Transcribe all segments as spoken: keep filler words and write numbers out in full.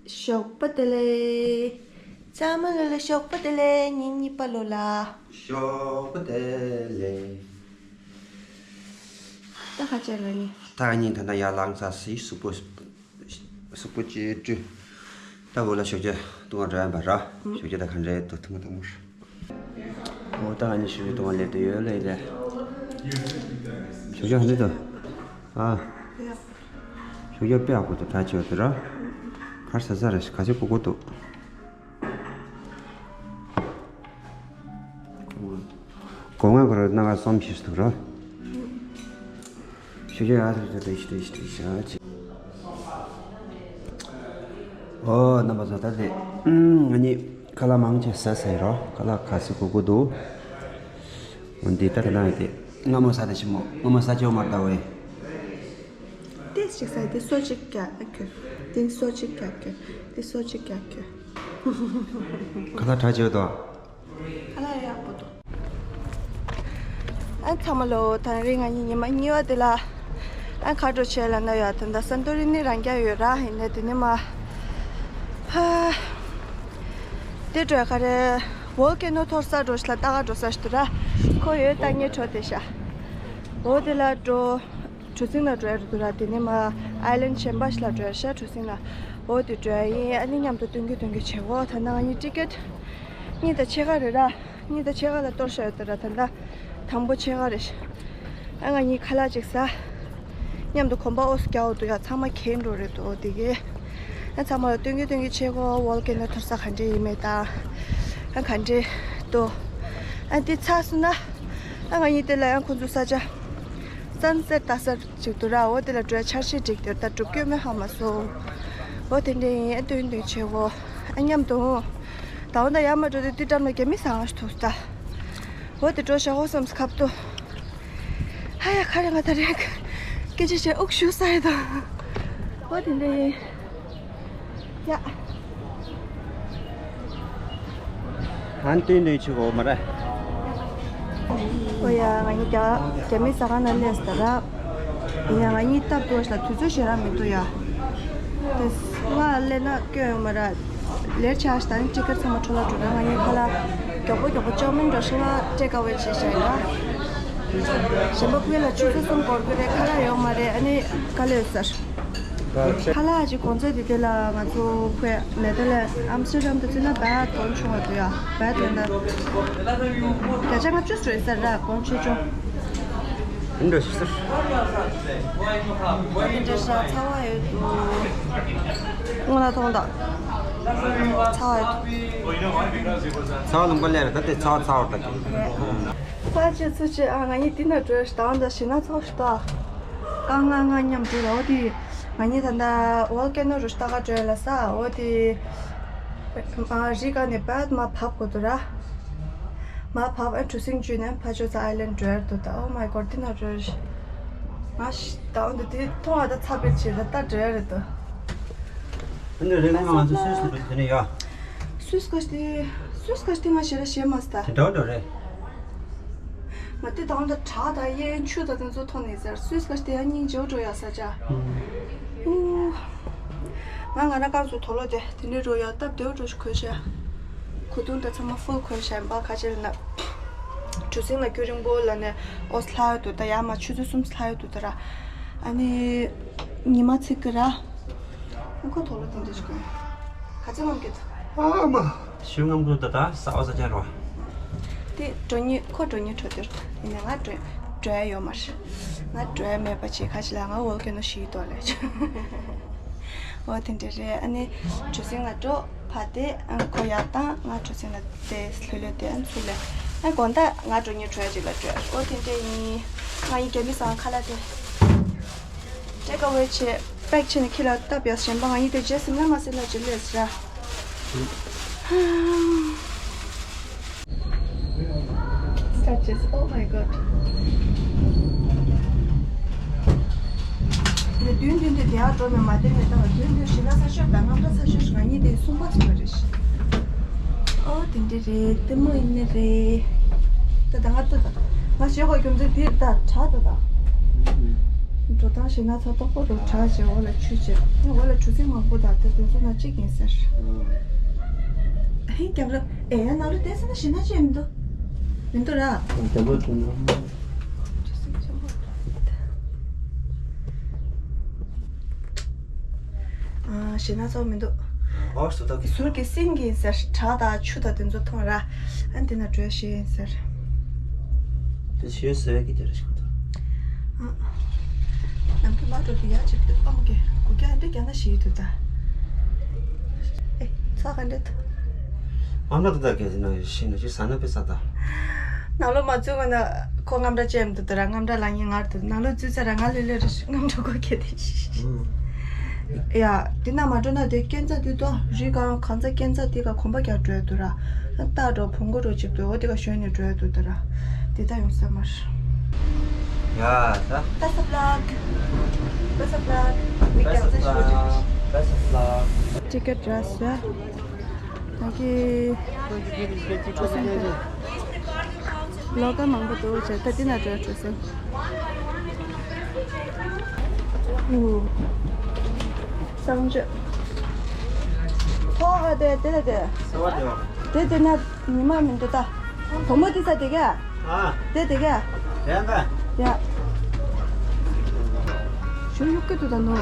ཞོགས་པ་བདེ་ལེགས། ཚང་མ་ལོ་ལ་ཞོགས་པ་བདེ་ལེགས། ཉིན་གཉིས་པ་ལོ་ལ། ཞོགས་པ་བདེ་ལེགས། ད་ཁ་ཆེ་ལ་ནི། ད་ངས་ད་ལྟ་ཡར་ལངས་ཚར་སི་སུག་པོ། སུག་པོ་ཅི་སྤྲུལ། ད་བོ་ལ་ཞོགས་ཇ་བཏུང་བ་འགྲོ་ཡ་འབའ་ར། ཞོགས་ཇ་ད་ག་འདྲའི་དུ་ཐུང་ཐུང་མོ། འོ་ད་ཨ་ནི་ཞུ་རྒྱུ་དང་ལས་དུ་ཡོད་ལས་རེད། ཞུ་རྒྱུ་ཧ་ནི་དུ། ཨ། ཞུ་རྒྱུ་དཔེ་ཡག་པོ་དུ་གྲ་ཆེ་བ་དུ་ར། གར་ས་ས་ར་ཤི་ག་ཚོད་གོ་གོ་དུ། གོ་ངན་གོ་ར་སྣ་ཁ་གསུམ་ཤི་སུ་དུ་ར། ཞུ་རྒྱུ་ཡག་ཐུག་ཐུག་རེ་ཤི་རེ་ཤི་རེ་ཤི་ཨ་ཅི། ཨོ་རྣམ་པ་ཚོ་ད་དེ། ང་གཉིས་ཁ་ལག་མང་ཆེ་ཟ་ཟ་ཡི་རོ། ཁ་ལག་ག་ཚོད་གོ་གོ་འདུག་འོ་འདི་ལྟ་ད་ན་ཡོད་དེ། སྔ་མོ་ཟ་དེ་ཞིམ་མོ། སྔ་མོ་ཟ་ཅེའོ་མར་ད་ཝེ། ཏེས་ཅིག་ཟ་དེ་སོ་ཅིག་རྒྱག་ཁྱོད། དེ་སོ་ཅིག་རྒྱག་ཁྱོད། དེ་སོ་ཅིག་རྒྱག་ཁྱོད། ཁ་ལག་གྲ་ཆེ་བ་དོ། ཁ་ལག་ཡག་པོ་འདུག་ཨ་ཚང་མ་ལོ་དང་རིང་ང་གཉིས་ཉི་མ་གཉིས་པ་དེ་ལ། ཨ་ཁ་འགྲོ་བྱས་ལ་ན་ཡོད་ད་ད་སན་ཏོ་རི་ནི་རང་རྒྱ་ཡོད་ར་ཡིན་ནས་དེ་ནི་མ། ཧ། དེ་འགྲོ་ག་རེ། ཝོལ་ཀེ་ནོ་ཐོར་ས་འགྲོ་ཤི་ལ་ལྟ་ག་འགྲོ་ས་ཞིག་ཏུ་ར། ཁོ་ཡོད་ལྟ་ཉེ་འཕྲོ་དེ་ཤ། འོ་དེ་ལ་འགྲོ། གྲུ་གཟིངས་ལ་འགྲོ་ཡ་རེད་འདུག་ར། དེ་ནས་མ་ཨའི་ལན་གཞན་པ་ཞིག་ལ་འགྲོ་ཡ་ཤ་གྲུ་གཟིངས་ལ། འོ་དེ་འགྲོ་ཡ་ཡིན། ཨ་ནི་མཉམ་དུ་སྟོན་གི་སྟོན་གི་བྱེད་འོ་ད་ནང་ཨ་ནི་ཊི་ཀེ་ཊི་གཉིས་དང་ཕྱེད་ཀ་རེད་ར། གཉིས་དང་ཕྱེད་ཀ་ལ་གཏོར་བཞག་ཡོད་དོ་ར། ད་ལྟ་དང་པོ་ཕྱེད་ཀ་རེད། ཨ་ང་གཉིས་ཁ་ལག་ཅིག་ཟ། མཉམ་དུ་གོམ་པ་ཨོ་སི་རྒྱག་འོ་འདུག་ཡ། ཚང་མ་གྱེན་འགྲོ་རེད་འདུག་འོ་དེ་གི། ཨ་ཚང་མ་ལ་སྟོན་གི་སྟོན་གི་བྱེད་འོ། ཝོལ་ཀེ་ནོ་ཐོར་ས་ག་འདྲས་ཡིན་མེད་དང་། ཨ་ག་འདྲས་འདུག་ཨ་དེ་ཚར་སོང་ན། ཨ་ང་གཉིས་དེ་ལ་ཡང་ཁོང་ཚོ་ས་ཆ། སན་སེ་ཊི་ལྟ་ས་ཅིག་འདུག་ར། འོ་དེ་ལ་འགྲོ་ཡ་འཆར་གཞི་བསྒྲིགས་དེར་ད་གྲུབ་སྐྱོད་མེད་ཧ་མ་སོང་། འོ་དེ་འདྲ་ཡིན། ཨ་སྟོན་སྟོན་བྱེད་འོ། ཨ་མཉམ་དུ། ད་འོ་ད་ཡར་མར་འགྲོ་དུས་དེ་འགྲམ་ལ་རྒྱ་མི་ཟ་ཁང་ཞིག་ཐུག་ད། འོ་དེ་འགྲོ་བཞག་འོ་བསམ་སི་ཁབ་ཏུ། ཧ་ཡ་ཁ་རེ་ང་ད་རེད། སྐད་ཆ་བཤད་དབུགས་ཞུ་ས་ཡོད་དོ། འོ་དེ་འདྲ་ཡིན། ཡ། ཨན་ཏུན་ཏུན་ཆུ་གོ་མ་ར། ཨོ་ཡ་ང་གཉིས་རྒྱ་རྒྱ་མི་ཟ་ཁང་ནང་སླེབས་ད་ར། ཡིན་ཡ་ང་གཉིས་སྟབས་བདེ་བ་ཞིག་ལ་དུས་ཚོད་ཞེ་དྲག་མི་འདུག་ཡ། དེ་ང་སླེབས་ན་སྐྱོན་ཡོང་མ་ར། ལེར་ཆགས་ཤིག་དང་ཊི་ཀེ་ཊི་ཚང་མ་འཕྲོ་བརླག་འགྲོ་ན། ང་གཉིས་ཁ་ལག་མགྱོགས་པོ་མགྱོགས་པོ་ཅོག་མིན་འགྲོ་ཤིང་ལ་ཊེག་ཨ་ཝེ་བྱས་བཞག་ཡིན་ལ། གཞན་པ་ཕུ་ལ་ཆུ་ཚོད་གསུམ་འགོར་གི་རེད། ཁ་ལག་ཡོད་མ་རེད། ཨ་ནི་དཀའ་ལས་ཡོད་ས་རེད། ཁ་ལག་ཅིག་གོང་ཚད་དེ་དེ་ལ་ང་ཚོ་ཁོས་ནེ་ཐར་ལེན་ཨམ་སི་ཊར་ཌམ་དུ་བརྩིས་ན་བད་གོང་ཆུང་བ་དུ་ཡ་བད་ལེན་ན། བརྒྱ་ཆ་ལྔ་བཅུ་ཙམ་རེད་ཟེར་ར། གོང་ཆེ་ཆུང་། འདི་འདྲ་ཞིག་ཟེར། འདི་འདྲ་ཤ་ཚ་བ་ཡོད་དུ། སྔོན་ལ་མཐོང་དང་། ཚ་བ་ཡོད་དུ། ཚ་བ་ལུང་པ་ལས་རེད། ད་དེ་ཚ་བ་ཚ་བར་ད་གི། ཚ་ཆེ་ཚུ་ཆེ་ཨ། ང་གཉིས་དེ་ན་འགྲོ་ཞིག་དང་ད་ཞེ་ན་ཚོགས་ཤིག་ད། ཀ་ང་ང་མཉམ་འགྲོ་ར། འོ་དེ་ང་གཉིས་ད་ད་ཝོལ་ཀེ་ནོ་རུ་ལྟ་ག་འགྲོ་ཡ་ལ་ས། འོ་དེ་ཨ་རི་ཀ་ནས་བད་མ་བབ་གོ་དུ་ར། མ་བབ་ཨ་གྲུ་གཟིངས་བཅུས་ནས་ཕ་ཇོ་ཚ་ཨའི་ལན་འགྲོ་ཡ་རེད་དུ་ད། Oh my god དེ་ན་འགྲོ་ཡ་རེད། ང་ཞིག་ད་འོ་དེ་དེ་མཐོང་བ་ད་ཚ་བེད་ཆེ་ད་ད་འགྲོ་ཡ་རེད་དུ། འདི་འདྲ་རེད། ང་ང་ཚོ་སུད་སི་འགྲོ་དེ་ནས་ཡ། སུད་སི་ག་ཞིག་དེ། སུད་སི་ག་ཞིག་དེ་ང་ཞེ་ར་ཞེ་མ་སི་ད། དེ་འདྲ་འདྲ་རེད། ང་དེ་དང་ད་བྲག་དང་གཡས་གཡོན་ཆུ་དང་དེ་ཚོ་མཐོང་ནས་ཟེར། སུད་སི་ག་ཞིག་དེ་ཡང་སྙིང་རྗེ་བོ་འགྲོ་ཡ་ས་ཆ། ཨུ། ང་ང་རང་རྐང་ཚོ་དོ་ལོ་དེ་དེ་འདྲ་འགྲོ་ཡ་སྟབས་བདེ་བོ་འགྲོ་ཞིག་གོན་ཤ། གོས་ཐུང་དང་ཚང་མ་ཧྥུལ་གོན་ཤ་ཡིན་པ་ག་ཅི་ལ་ན། གྲུ་གཟིངས་ལ་རྒྱུན་རིང་པོ་ལ་ནས་ཨོ་སི་ལྷག་ཡོད་དུ་ད། ཡ་མ་ཆུ་ཚོད་གསུམ་ལྷག་ཡོད་དུ་ད་ར། ཨ་ནི་ཉི་མ་ཚིག་གི་ར། ཁོ་དོག་ལོ་དེ་འདྲ་ཞིག་གོན། ག་ཚོད་ངམ་གི་ད། ཨ་མ། ཤུ་ངམ་གུ་ད་ད་ས་འོ་ས་ཅན་རོ། དེ་འགྲོ་ཉི་ཁོ་འགྲོ་ཉི་འཕྲོ་དེར་ཡིན་ན་ང་འགྲོ་འགྲོ་ཡ་ཡོད་མ་རེད། ང་འགྲོ་ཡ་མེད་པ་བྱེད་ག་ཅི་ལ་ང་འོལ་གི་ནོ་ཤི་དོ་ལས། འོ་དེ་འདྲ་རེད། ཨ་ནི་གྲུ་གཟིངས་ལ་འགྲོ་ཕ་དེ་ཨ་ཁོ་ཡག་དང་ང་གྲུ་གཟིངས་ལ་དེ་ལྷོད་ལྷོད་དེ་ཨ་ཚུར་ལས་ཨ་དགོང་དག་ང་འགྲོ་ཉི་འཕྲོ་ཡ་ཅིག་ལ་འགྲོ་ཡ། འོ་དེ་འདྲ་ཡིན། ང་ཡི་རྒྱ་མི་ཟང་ཁ་ལ་དེ། ཊེག་ཨ་ཝེ་བྱས་པེག་བྱས་ནས་ཁྱི་ལ་སྟབས་ཡག་གཞན་པ་ང་གཉིས་དེ་རྗེས་སུ་མནའ་མ་སྲིད་ལ་ཅི་ལས་ཟེར། Touches. Oh my god. ནས་བདུན་བདུན་དེ་དེ་ཡག་འགྲོ་ནས་མ་བསྟན་ནས་ད་བ་བདུན་བདུན་ཞི་ལ་ས་ཤོར་དང་རྔམ་པ་ས་ཤོར་ང་གཉིས་དེ་སུན་པ་ཚོ་རེད། ཨོ་དེ་འདྲ་རེད། དེ་མོ་ཡིན་ནི་རེད། ད་ད་ང་ད་ད་ང་ཞེ་གོ་རྒྱུ་མཚན་དེ་ད་དྲག་ད་ད། འགྲོ་སྟངས་ཞེད་སྣང་ཚ་དོག་པོ་རུ་དྲག་བྱས་འོག་ལ་ཆུ་བྱས། ཨ་འོག་ལ་གྲུ་གཟིངས་མང་པོ་དང་དེ་དེ་ཚོ་ནང་གཅིག་ཡིན་ཟེར། ཨ་ཧེ་རྒྱབ་ལ་ཨེ་ཡ་ནང་ལོ་བལྟས་ས་ན་ཞེད་སྣང་ཅི་ཡང་མི་འདུག་མི་འདུག་ར། རྒྱབ་ལོ་ཆུ་ན། ཨ་ཞེད་སྣང་ཚ་བོ་མི་འདུག་ཨོ་སོ་ད་གི་ཟུར་གྱི་སིང་གི་ཟེར་བྲག་དང་ཆུ་དང་དེ་ཚོ་མཐོང་ར། ཨ་འདི་ན་འགྲོ་ཤེས་ཟེར། དེ་ཞེས་ཟེར་གི་དེ་རེ་ཞིག་ད། ཨ། ནམ་གྱི་མ་འགྲོ་གི་ཡ་ཅིག་ཏུ་ཨོམ་གི་གུ་གྱ་འདི་རྒྱ་ན་ཞིག་ཏུ་ད། ཨེ་ཚ་ག་འདི་ད། ཨ་མ་ད་ད་གི་ན་ཤི་ན་ཅི་ས་ན་པེ་ས་ད། ནང་ལོ་མ་བཙུགས་གོ་ན་ཁོ་རྔམ་དྲ་ཅན་དུ་ད་ར་རྔམ་དྲ་ལ་ཉིན་ངར་དུ་ནང་ལོ་བཙུགས་ཚ་ར་ང་ལོ་ལོ་རེ་རྔམ་དྲ་གོ་གེ་དེ་ཤི་ཤི། ཨ། ཡ། འདི་ན་མ་འགྲོ་ན་དེ་སྐྱོན་ཚ་དུས་ཏོ་རི་གང་གང་ཚ་སྐྱོན་ཚ་དེ་ག་གོམ་པ་རྒྱག་འགྲོ་ཡ་དུ་ར། ཨ་རྟ་འགྲོ་བོང་གུ་འགྲོ་ཅིག་ཏུ་འོ་དེ་ག་ཞོན་ནས་འགྲོ་ཡ་དུ་དུ་ར། དེ་ད་ཡོང་ས་མར། ཡ་ད། Best of luck. Best of luck. མི་སྐྱག་ཚ་ཤོད་ཅིག། Best of luck. ཊི་ཀེ་ཊི་རག་སོང་། ད་གི་ལོ་ཀ་མང་པོ་འདུག་བྱས་ད་འདི་ན་འགྲོ་འགྲོ་སོང་། ཨུ། གཙང་ཆུ། ཐོག་ཨ་དེ་དེ་ལ་དེ། དེ་དེ་ན་ཉི་མ་མི་འདུག་ད། བུ་མོ་དེ་ས་དེ་ག་ཨ། དེ་དེ་ག་ཡང་ད། ཡ། ཞུ་ཡུག་གི་དུ་ད་ནོ།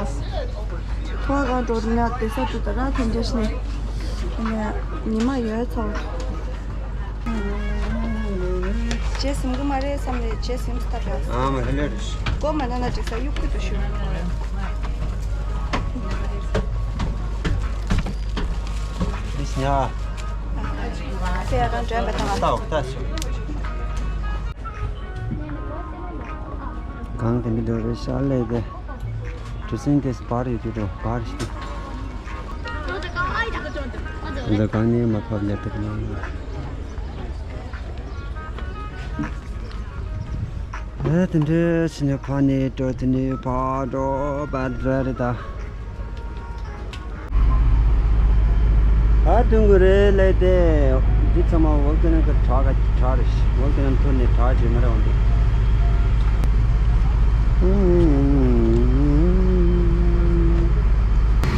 ཐོག་གང་འགྲོ་ན་དེ་ས་དུ་ད་ར་དེ་འདྲ་ཞིག་ནས། ཉི་མ་ཡོད་ཚོ། བྱེད་སེམས་གི་མ་རེད་བསམ་ནས་བྱེད་སེམས་སུ་ཐབས་ཡོད། ཨ་མ་ལྷན་ལྷན་རེད། ཀོ་མ་ན་ན་འགྲིག་ས་གཡུག་གུ་དུ་ཞུ། ཨིས་ཉ། ཨ་ཁ་ཅིག་ཨ་ཁ་ཡ་གང་དྲན་པ་དང་། ལྟ་འོ་ལྟ་ཞུ། གང་དེ་འདྲ་འདུག་རེད་ཤག་ལས་དེ། གྲུ་གཟིངས་དེ་སྤར་ཡོད་དུས་འགྲོ་སྤར་ཞིག་འདི་གང་ནས་མ་ཕབ་ལས་དེ་གནང་། ཨེ་དེ་འདྲའི་ཕྱི་ནས་ཕ་ནས་འགྲོ་དེ་ནས་ཕ་འགྲོ་བ་འདྲ་རེད་ད། ཨ་དུང་གི་རེད་ལས་དེ། འདི་ཚང་མ་ཝོལ་ཀེ་ནོ་གི་བྲག་ག་བྲག་རེད། ཝོལ་ཀེ་ནོ་ཐོན་ནས་བྲག་ཅིག་མ་རེད་འོང་འདི།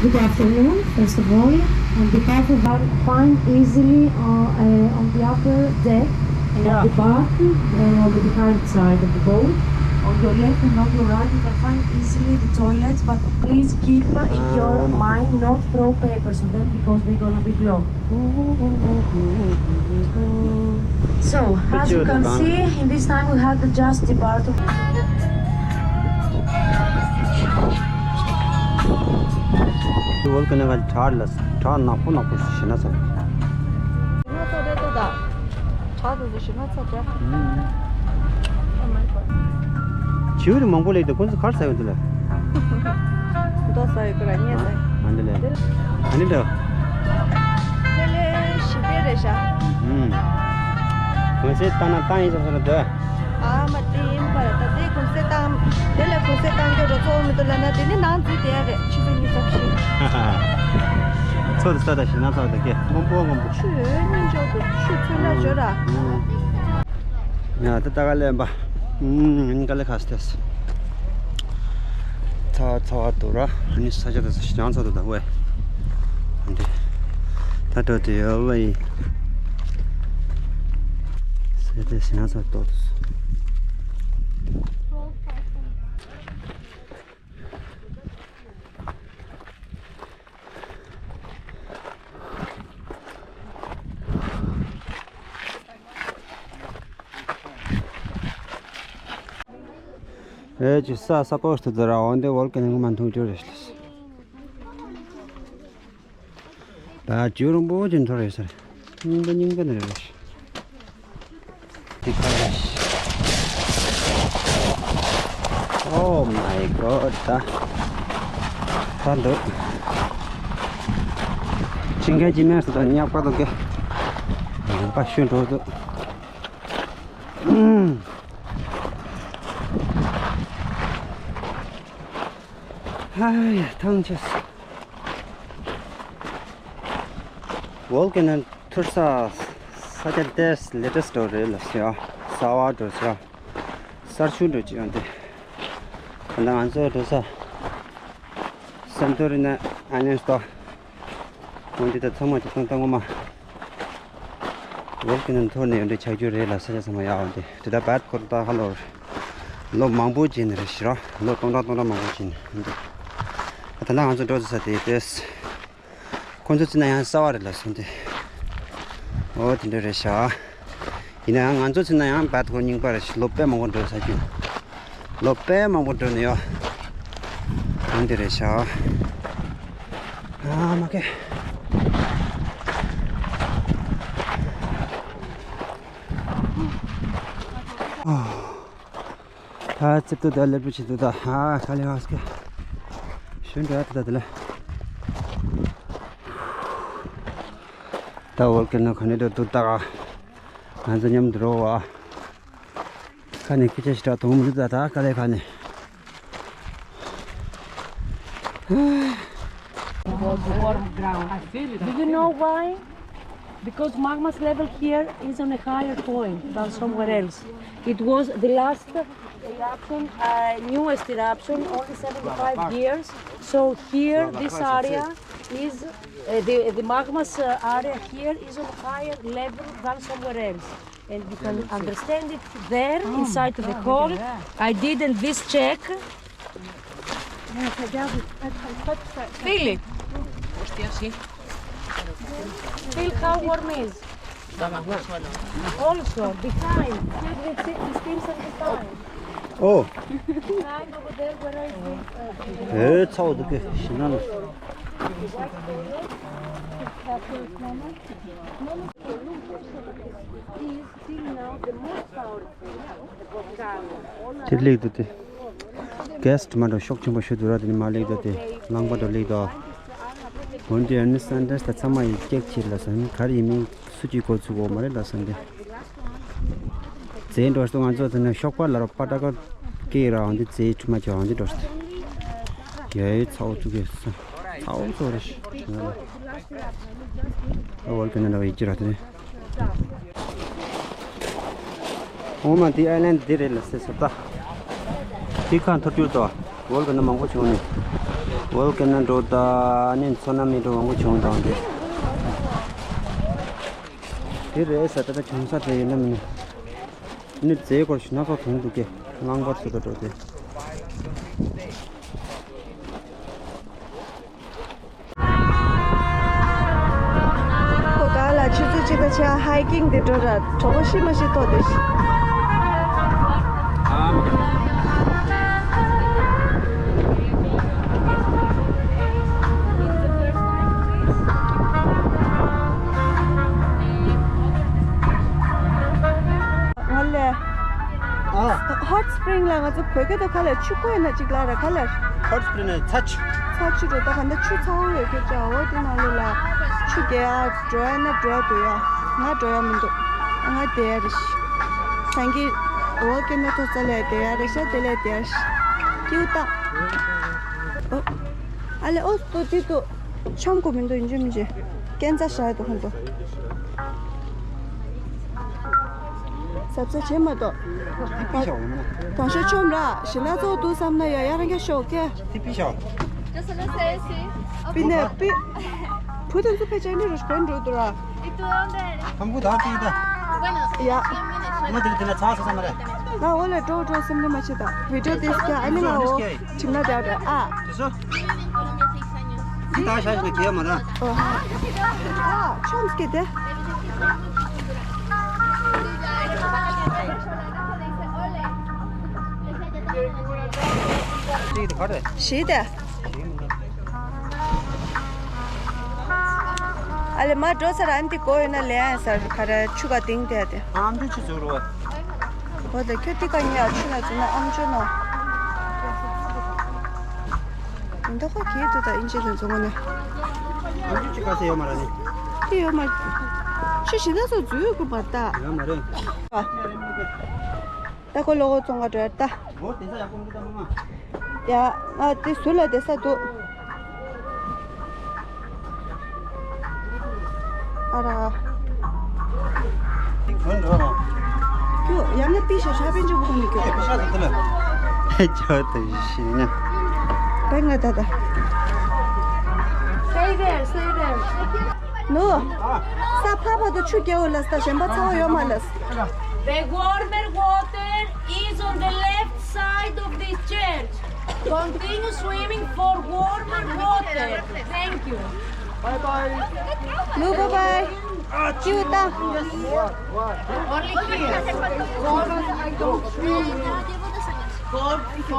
Good afternoon. First of all, on behalf of our find easily uh, uh, on the upper deck and on the back, uh, on the behind side of the boat. On your left and on your right, you can find easily the toilets, but please keep uh, in your mind not throw papers on them because they're gonna be blocked. So, as you can see, in this time we had to just depart. ཝོལ་ཀེ་ནོ་ག་བྲག་ལ་བྲག་ནག་པོ་ནག་པོ་ཞིག་ན་ཚ། ང་ཚོ་རེད་དོ་ད། བྲག་དེ་ཚོ་ཞིག་ན་ཚ་ད། Oh my god. བྱིའུ་རིགས་མང་པོ་སླེབས་འདུག་ཁོང་ཚོ་ག་རེ་ཟ་ཡོང་འདུག་ལ། མདོག་ཟ་ཡོད་ཀྱི་ར་ཉེ་ཟ། ཨ་འདི་ལས། ཨ་ནི་འདྲ། དེ་ལས་ཞི་བདེ་རེད་ཤག་ཨུམ། གོང་ཚད་བཏང་ན་བཏང་ཡིན་བསམ་སོང་ན་འདོད། ཨ་མ་དེ་ཡིན་པར་ད་དེ་གོང་ཚད་བཏང་། དེ་ལས་གོང་ཚད་བཏང་རྒྱུ་འགྲོ་ཚོགས་མི་འདུག་ལབ་ན་དེ་ནི་ནང་འཛུལ་བསྡད་ཡ་རེད་ཆུ་ཚོད་གཉིས་ཙམ་ཞིག་ཚོད་ད་ས་ད་ཞིག་ན་ཚོད་ད་སྐད་སྔོན་པོ་སྔོན་པོ། ཆུ་ཡོད་སྙིང་ཅོག་ཏུ་ཆུ་ཚོད་ལ་བྱོས་ར། ཨུམ། ཡ་ད་ད་ག་ལེན་པ། ཨུམ། ཨ་ནི་ག་ལེ་ཁ་སྟེ། ཚ་བ་ཚ་བ་འདུག་ར། ཨ་ནི་ས་ཆ་དེ་ས་ཞིང་ཚ་འདུག་ད་ཝེ། འདི། ད་འགྲོ་དུས་ཡོད་ཝེ། ས་དེ་ཞིང་ཚ་འདུག་ཨེ་ཅི་ས་ས་པོ་སྟེ་དེ་ར་འོན་ཏེ་ཝོལ་ཀེ་ནོ་མ་མཐོང་རྒྱུ་རེད། ད་ཇོ་རོང་པོ་ཅན་ཐོར་རེད་ཟེར། རྙིང་པ་རྙིང་པ་ནི་རེད། འདི་ཁ་རེད། Oh my god ད། ད་འདུག་ཅིང་ཁའི་ཅི་མེར་སུ་དང་ཉག་པ་དུ་གེ་ཉག་པ་ཤུན་འགྲོ་འདུག་ཧ་ཡ་ཐང་ཆད། ཝོལ་ཀེ་ནོ་འཐོར་ས་ས་ཆ་དེ་ལེ་ཊེ་སི་ཊི་འདྲ་རེད་ལ་ཟེར། གསར་བ་འདྲ་ཟེར། གསར་ཤོས་འདྲ་ཅིག་ཡང་དེ། ད་ལྟ་ང་ཚོ་འགྲོ་ས་སན་ཏོ་རི་ན་ཨ་ནི་སྟོ། འོན་ཏེ་ད་ཚང་མ་ཅིག་བཏང་བཏང་ངོ་མ། ཝོལ་ཀེ་ནོ་འཐོར་ནས་འོན་ཏེ་ཆགས་རྒྱུ་རེད་ལ་ས་ཆ་ཚང་མ་ཡག་འོན་ཏེ་དེ་ད་བད་ཁོར་ད་ཧ་ལོ་ལོ་མང་པོ་ཅིག་ནས་རེད་ཤི་རོ། ལོ་སྟོང་ཕྲག་སྟོང་ཕྲག་མང་པོ་ཅིག་ནས་འོན་ཏེ། ད་ལྟ་ང་ཚོ་འགྲོ་ས་དེ་དེས། ཁོང་ཚོ་ཚོ་ན་ཡང་གསར་བ་རེད་ལ་སོང་སྟེ། འོ་དེ་འདྲ་རེད་ཤག་ཡིན་ན་ཡང་ང་ཚོ་ཚོ་ན་ཡང་བད་ཁོ་རྙིང་པ་རེད་ཤག་ལོ་དཔེ་མང་པོ་འགྲོ་ས་ཀྱང་། ལོ་དཔེ་མང་པོ་འགྲོ་ནས་ཡོད། འོ་དེ་རེད་ཤག་ཨ་མ་ཁེ། ཨ། ད་ཙིབ་ཏུ་ད་ལེབ་ཏུ་ཆེ་ཏུ་ད་ཧ་ཁ་ལེ་ཧ་སྐེ། ཤུན་ཏུ་ཨ་ཏུ་ད་དུ་ལེ། ད་ཝོལ་ཀེ་ནོ་ཁ་ནེ་ཏུ་ཏུ་ད་ག་ང་ཚོ་མཉམ་དུ་རོ་བ། ཁ་ནེ་ཁི་ཆེ་ཤི་ཏ་ཐོང་མི་ཏུ་ད་ད་ཁ་ལེ་ཁ་ནེ། Warm ground. Do you know why? Because magma's level here is on a higher point than somewhere else. It was the last eruption, uh, newest eruption, only seventy-five years. So here, this area is, uh, the, the magma's, uh, area here is on higher level than somewhere else. And you can understand it there, inside the hole. I didn't this check. Feel it. Feel how warm is. Also, behind. Feel the, the steams and the fire. ཨོ། Behind over there where I was, uh, ཨེ་ཚའོ་འདུག་གི་ཤི་ན་ལ། Is still now the most powerful volcano. དེ་ལེགས་འདུག་སྟེ། གེ་སི་མ་འགྲོ་ཤོག་ཆེན་པོ་ཞུ་དུ་ར་དེ་ནི་མ་ལེགས་འདུག་སྟེ། རླངས་པ་འགྲོ་ལེགས་འདུག་འོན་ཏེ་ཨ་ནི་སན་ཏེས་ད་ཚང་མ་ཡི་སྐྱེག་ཆེ་ལ་སོང་གར་ཡིན་མིན་སུ་གཅིག་གོ་ཚུགས་འོ་མ་རེད་ལ་སོང་སྟེ། རྫས་འགྲོ་སྟེ་ང་ཚོ་དེ་ནི་ཤོག་པ་ལ་ར་པ་ཏ་ཀ་སྐེ་ར་འོན་ཏེ་རྫས་ཁྲུ་མ་ཅོ་འོན་ཏེ་འགྲོ་སྟེ། ཡའི་ཚའོ་ཚུགས་གེ་ས་ཚའོ་ཚོ་རེ་ཤི་ང་ལ་ཨ་ཝལ་ཀེ་ནོ་འདྲ་བ་ཡི་ཅི་ར་དེ་ནི། ཨོ་མ་འདི་ཨའི་ལན་འདི་རེད་ལ་སེ་སོ་ད། འདི་ཁ་འཐོར་གྱུར་ཏོ། ཝོལ་ཀེ་ནོ་མང་པོ་བྱུང་ནི། ཝོལ་ཀེ་ནོ་འགྲོ་ད་ནི་མཚོ་ན་མི་འགྲོ་མང་པོ་བྱུང་དང་འདི། འདི་རེད་ས་ད་ད་བྱུང་ས་དེ་ཡིན་ན་མིན་ན། ནི་རྫས་སྐོར་ཞུ་ན་ཚོ་བྱུང་འདུག་གེ། རླངས་པ་ཚོ་ད་འགྲོ་དེ། ཁོ་ག་ལ་ཆུ་ཚོད་གཅིག་དང་ཕྱེད་ཧའི་ཀིང་དེ་འགྲོ་ར་གྲོགས་པོ་ཤི་མ་ཤི་ཐོག་དེ་ཤི། ང་ལ། ཨ། ཧོཊ་སི་པི་རིང་ལ་ང་ཚོ་བོད་སྐད་དུ་ག་ལ་ཆུ་ཁོལ་ན་ཅིག་ལ་ར་ག་ལ། ཧོཊ་སི་པི་རིང་ཚ་ཆུ། ཚ་ཆུ་རེད་ད་ག་འདྲ་ཆུ་ཚ་བོ་ཡོད་ཁྱོད་ཅག་འོ་དེ་ནང་ལོ་ལ་ཆུ་རྒྱག་ཡ་འགྲོ་ཡ་ན་འགྲོ་ཡ་འདུག་ཡ། ང་འགྲོ་ཡ་མི་འདུག་ང་བསྡད་ཡ་རེད་ཤི། སང་གི་འོ་ཀེ་ན་ཐོ་ས་ལས་བསྡད་ཡ་རེད་ཤ་དེ་ལས་བསྡད་ཡ་ཤི། ཀྱིའུ་ཏ། ཨ་ལེ་ཨོ་ཏོ་ཏི་ཏོ། ཆམ་གོ་མི་འདུག་ཡིན་གཅིག་མིན་གཅིག་ཀན་ཙ་ཤ་ཡ་དུ་ཧོན་ཏོ། ཟབ་ཟབ་བྱེད་མ་གཏོགས། ཏི་པི་ཤོག་ཡོད་མ་ན། གང་ཤོག་ཆོམ་ར་ཞི་ན་ཙོག་ཏུ་བསམ་ན་ཡ་ཡ་རང་ག་ཤོག་ཀེ། ཏི་པི་ཤོག་པི་ནེ་པི། བུ་དང་ཚོ་ཕེ་ཅན་ནི་རུ་ཤ་གོན་འགྲོ་དུ་ར། ཁམ་བུ་དག་ཅིག་ད། ཡ། ང་དེ་ལ་དེ་ལ་ཚ་ས་ས་མ་རེད། ང་འོ་ལ་འགྲོ་འགྲོ་སེམས་ནི་མ་བྱེད་ད། བི་ཌིའོ་ཏིས་ཀྱ་ཨ་ནི་ང་འོ་ཁྲིམས་ན་དེ་རེད་ཨ། དེ་སོ། འདི་ད་ཤ་ཞིག་ན་གྱེས་མ་ད། ཨོ་ཧ། ཨ་ཆོམ་སྐད་དེ། ཅིག་དེ་ག་རེད། ཞི་དེ། ཨ་ལེ་མ་འགྲོ་ས་ར་ཨན་ཏི་གོ་ཡོད་ན་ལེ་ཨན་སར་ག་ར་ཆུ་ག་དིང་དེ་དེ། ཨམ་ཅོ་ཆུ་ཟུར་རོ། འོ་དེ་ཁྱོད་ཏི་ཀ་ཉི་ཡ་ཆུ་ན་ཟུར་ན་ཨམ་ཅོ་ནོ། ཡིན་ད་ཁོ་གིས་དུ་ད་ཨིན་ཅི་དུ་འཛོང་ནས། ཨམ་ཅོ་ཆུ་ག་སེ་ཡོད་མ་ར་ནི། ཏི་ཡོད་མ། ཆུ་ཞི་ད་སོ་འཛུལ་དགོས་པ་ད། ཡོད་མ་རེད། ད་ཁོ་ལོ་གོ་བཙོང་ག་འགྲོ་ཡ་ད། འོ་དེ་ས་ཡག་པོ་མི་འདུག་ད་མ་མ། ཡ། ང་དེ་ཟུར་ལ་བསྡད་ས་འདུག་ཨ་ར། ཁྱོད་འགྲོ་རོགས། ཁྱོད་ཡང་ན་པི་ཤ་ཤ་པན་ཅུ་ཁོང་ནི་ཁྱོད། པི་ཤ་ཟེར་དེ་ལ། ཇོ་དེ་ཤི་ན། པེ་ང་ད་ད། Stay there, stay there. ནུ། ས་ཕ་ཕ་དུ་ཆུ་རྒྱལ་བོ་ལ་ས་གཞན་པ་ཚ་བོ་ཡོད་མ་ལ། The warmer water is on the left side of the church. Continue swimming for warmer water. Thank you. Bye bye. ནུ། Bye bye. ཅིའུ་ཏ། Only here. Go, go.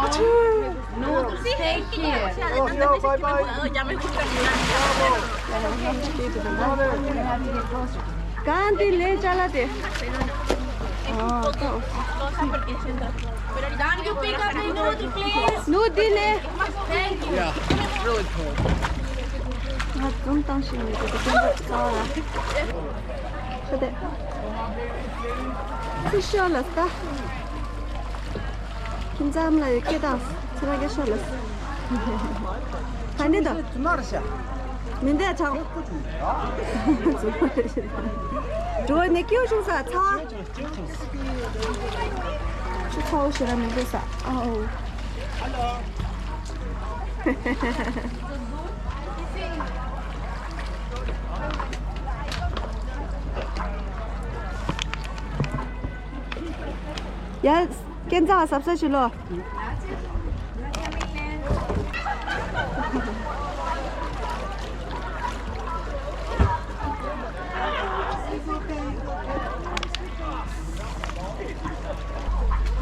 No, stay here. Okay, okay, bye bye. གང་དེ་ལས་ཅ་ལག་དེ། Can you pick up the noodle, please? ནུ་དེ་ལས། Thank you. Yeah, really cold. ང་འཛུམ་བཏང་ཤེས་མེད་དེ་དེ་ཀྱང་ཚ་བ་ལ། ཁ་བདེ། ཚིག་ཤོར་ལ་ལྟ། ཁྱིམ་ཚང་ལ་ཡི་སྐད་བཏང་། ཚེ་ར་སྐད་ཤོར་ལ། ག་འདྲ་འདུག་མི་འདྲ་ཆགས། འགྲོ་ནས་སྐྱིད་བྱུང་ས་ཚ་བ། ཆུ་ཚ་བོ་ཞེ་དྲག་མི་འདུག་ས། ཨའོ། ཡ། སྐྱེ་འཚར་གཟབ་གཟབ་བྱེད་ལོ།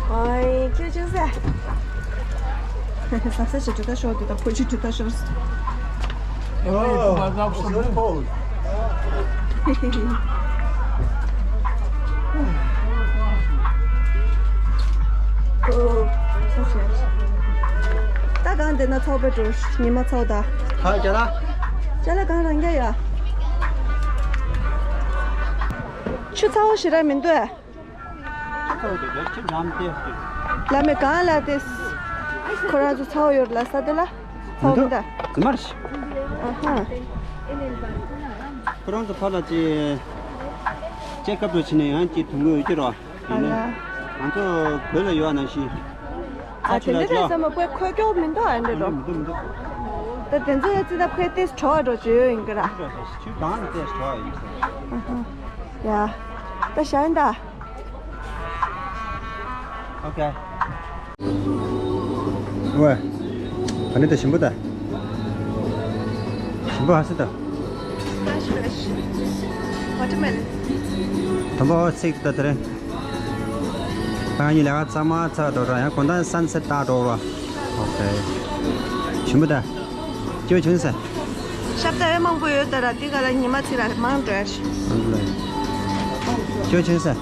ཨོའི། ཁྱོད་ཅུང་ཟད། ས་ས་ཞིག་གྲུ་ད་ཤོར་དུས་ད་ཕོ་ཆུ་གྲུ་ད་ཤོར། Oh, it's really cold. ད་གང་དེ་ན་ཚོགས་པའི་འགྲོ། ཉི་མ་ཚོགས་ད། ཧ་ཅ་ལ། ཅ་ལ་གང་རང་རྒྱ་ཡ། ཆུ་ཚ་བོ་ཞེ་དྲག་མི་འདུག་ཨ། ལ་མེ་གང་ལ་དེ། ཁོ་རང་ཚོ་ཚ་བོ་ཡོད་ལ་ས་དེ་ལ། ཚ་བོ་མི་འདུག་ཙི་མར་ཤི། ཨ་ཧ། ཁོ་རང་ཚོ་ཕར་ལ་ཅི། ཅེ་ཀབ་རུ་ཕྱིན་ནས་ཡང་ཅི་དུང་གོ་ཡོད་ཀྱི་རོ། ཨ་ལ། ང་ཚོ་བོད་ལ་ཡོད་ན་ཤི། ཨ་དེ་འདྲ་རེད་ས་མ་པོའི་ཁོས་སྐྱོ་མི་འདུག་ཨ་འདྲ་རོ། མི་འདུག་མི་འདུག་ད་དེ་ཚོ་ཡ་ཙི་ད་ཕོའི་ཏེས་བྲོ་བ་འགྲོ་བཅོས་ཡོད་ཡིན་གི་ར། ཆུ་གང་ལ་ཏེས་བྲོ་བ་ཡིན་ཟེར། ཨ་ཧ། ཡ། ད་ཤ་ཡིན་ད། ཨོ་ཁེ། ཝེ། ཨ་ནི་ད་ཞིམ་པོ་ད། ཞིམ་པོ་ཧ་སི་ད། Watermelon. དང་པོ་ཚིག་ད་དེ་རིང་། ད་ངའི་ལས་ཀ་ཚང་མ་ཚར་འགྲོ་ར། ཡང་དགོང་དག་སན་སེཊ་ལྟ་འགྲོ་ར། ཨོ་ཁེ། ཞིམ་པོ་ད། སྐྱོ་བྱུང་ས། ཞབས་ཏ་ཡོད་མང་པོ་ཡོད་ད་ར། དེ་ག་ལ་ཉི་མ་ཚིག་ར་མང་འགྲོ་ཡ་ཞིག་སྐྱོ་བྱུང་ས།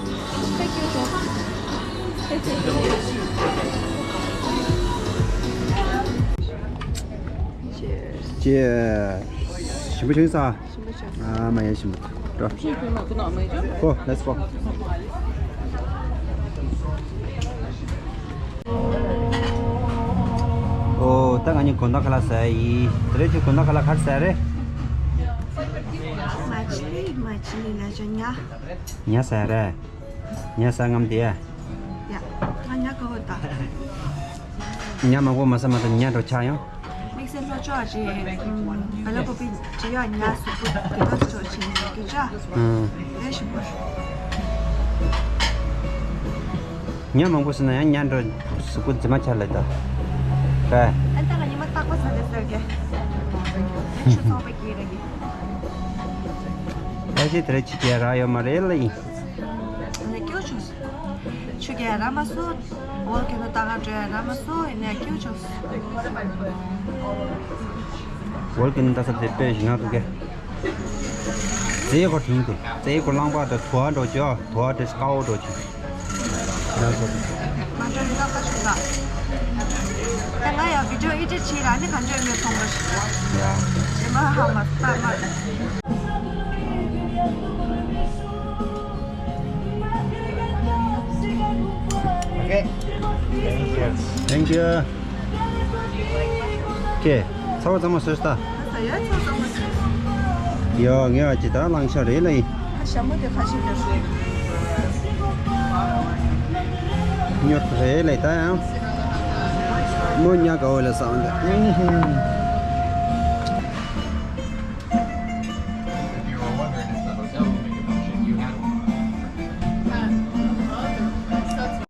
Cheers. ཅེས། ཞིམ་པོ་བྱུང་ས། ཞིམ་པོ་བྱུང་། ཨ་མ་ཡ་ཞིམ་པོ། འགྲོ། Go, let's go. ཨོ། ད་ང་གཉིས་དགོང་དག་ཁ་ལག་ཟ་ཡི། དེ་རིང་ཁྱོད་དགོང་དག་ཁ་ལག་ག་རེ་ཟ་རེད། མ་ཆི་ལི། མ་ཆི་ལི་ལ་ཅོ་ཉ། ཉ་ཟ་རེད། ཉ་ཟ་ངམ་དེ། ཡ། ང་ཉ་ག་བོ་ད། ཉ་མང་པོ་མ་ཟ་མ་ད་ཉ་འགྲོ་ཆགས་ཡོང་། དམིགས་བསལ་ལྷོ་ཕྱོགས་ཨ་ཅེ། བ་ལ་ཀོ་པི་ཅི་ཡ་ཉ་སུ་པུ་དེ་ག་ཚོ་ཆེན་གི་ཅ། ཨང་། ལས་ཞིམ་པོ། ཉ་མང་པོ་ཟ་ན་ཡང་ཉ་འགྲོ་གཟུགས་པོ་རྫི་མ་ཆགས་ལ་ད། ད། ཨན་ད་ང་ཉི་མ་རྟག་པ་ཟ་དེ་ཟེར་གི། ཆུ་ཚོགས་པ་གི་ར་གི། ད་ཅི་དེ་རེ་ཅི་རྒྱ་ར་ཡོད་མ་རེད་ལ་ཡིན། ནས་སྐྱོ་བྱུང་། ཆུ་རྒྱག་ར་མ་སོ། ཝོལ་ཀེ་ནོ་ལྟ་ག་འགྲོ་ཡ་ར་མ་སོ། ཡིན་ནས་སྐྱོ་བྱུང་། ཝོལ་ཀེ་ནོ་ལྟ་ས་དེ་དཔེ་ཞིག་ན་འདུག་གས། རྩེ་སྐོར་དུང་དུ། རྩེ་སྐོར་རླངས་པ་དང་དུ་བ་འགྲོ་ཅོ། དུ་བ་དེ་དཀར་བོ་འགྲོ་ཅོ། ང་འགྲོ་ལི་ད་ཁ་ཤུ་ད། ད་ང་ཡང་བི་ཌིའོ་ཨེ་ཌིཊ་བྱེད་ར་ནི་ག་འདྲ་མེད་མཐོང་པ་ཞིག་ཡ། ཇེ་མ་ཧ་མ་སྟག་མ། Okay. Thank you. Okay. ཚ་བ་ཚང་མ་བཟོས་ད། ད་ཡ་ཚ་ཚང་མ་བཟོས། ཡ་ངས་ཨ་ཅི་ད་ལང་ཤ་རེད་ལ་ཡིན། ཨ་ཞྭ་མོ་དེ་ཁ་ཤས་དེ་རེད། ཉོ་རེད་ལ་ད་ཡང་། མོ་ཉ་ག་བོ་ལ་ས་འོན་ཏེ།